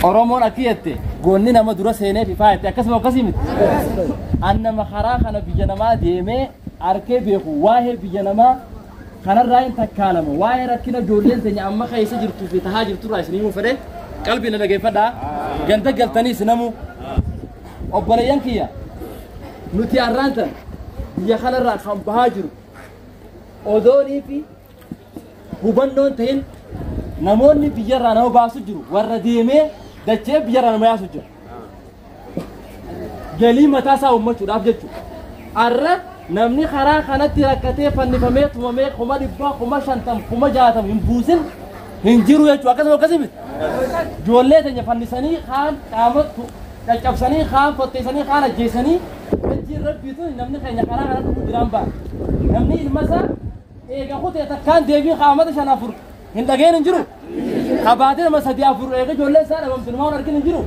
Oromoon akki jette goonni nama dura seenee fi faayette akkasuma akkasii miti. An nama karaa kana biyya namaa deemee arkee beeku waa'ee biyya namaa kanarraa hin takkaalama waa'ee rakkina ijoolleen teenya amma keessa jirtuu fi tahaa jirturraa isin himuu fedhe qalbii na dhageeffadhaa ganda galtanii isin obboleeyyan kiyya nuti har'aan tan biyya kanarraa kan bahaa jiru odoonii fi hubannoon ta'in namoonni biyyarraa nama baasu jiru warra deemee dachee biyyarraa nama yaasu jiru. Galii mataa isaa uummachuudhaaf jechuudha. Har'a namni karaa kanatti rakkatee fannifamee tumamee 100,000 50,000 60,000 hin buusin hin jiru jechuudha. Akkasuma akkasii miti. Ijoollee teenya fannisanii kaan qaama caccabsanii kaan fotteessanii kaan ajjeesanii dachii rabbiitu namni keenya karaa kana dhufu jiraan ba'a. Namni ilma isaa eega kutee takkaan deebii qaamata 5 4 hin dhageen hin jiru. Kabaatee nama 3 4 eega ijoollee isaa dhabamtu nama hin argin hin jiru.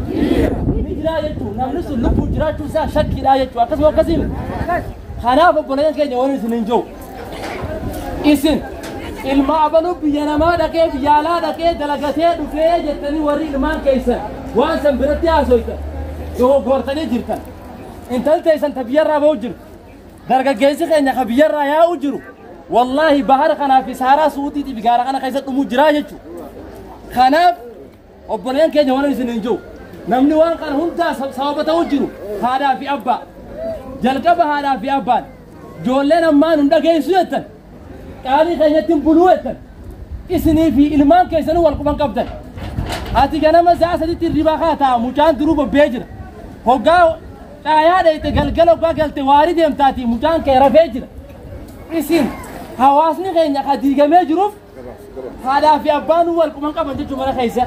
Ni jiraa jechuudha. Namni sun lubbuu jiraachuu isaa shakkiidhaa jechuudha. Akkasuma akkasii miti. Kanaaf obboleeyyan keenya waan isin hin jiru. Isin ilma abaluu biyya namaa dhaqee biyya alaa dhaqee dalagatee dhufee jettanii warri ilmaan keessan waan san biratti haasoytan dogoggortanii jirtan. Intalli teessan ta biyyarraa ba'u jirtu. Dargaggeessi keenya ka biyyarraa yaa'u jiru. Wallaahi bahara kanaa fi saaraa suutiitii fi gaara kana keessa dhumuu jiraa jechuudha. Kanaaf obboleeyyan keenya waan isin hin jiru. Namni waan kana hundaa sababa ta'uu jiru haadhaa fi abbaa. Jalqaba haadhaa fi abbaan ijoolleen ammaan hin dhageessu jettan qaalii keenyatti hin buluu jettan isinii fi ilmaan keessanii wal quban qabdan. Ati ganama sa'a 3tti hirribaa kaataa mucaan duruu bobbee jira. Hoggaa caayaa dheeyte galgala hoggaa galte waarii deemtaati mucaan kee rafee jira. Isin hawaasni keenya ka diigamee jiruuf haadhaa fi abbaan wal quban qaban jechuun mana keessa.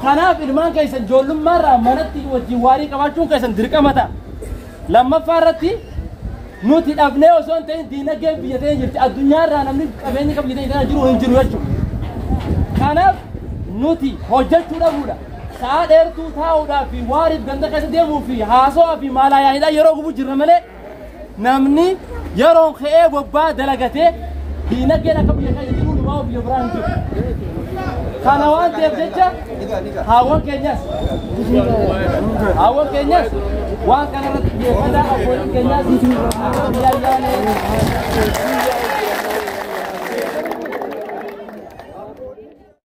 Kanaaf ilmaan keessan ijoollummaarraa manatti wajjin waarii qabaachuun keessan dirqama ta'a. Lammaffaa irratti nuti dhabnee osoo hin ta'in diinagdeen biyya ta'ee jirti. Addunyaarraa namni qabeenya qabu biyya ta'ee jiru hin jiru jechuudha. Kanaaf nuti hojjechuu dhabuudha. Sa'a dheertuu taa'uudhaa fi waariif ganda keessa deemuu fi haasawaa fi maalaayaanidhaan yeroo gubuu jirra malee namni yeroon ka'ee bobbaa dalagatee diinagdeen akka biyya keessa jiru dhumaa biyya biraa hin jiru. Kana waan ta'eef jecha haawwan keenyas waan kana irratti xiyyeeffataa abbootiin keenyas akka biyya yaane.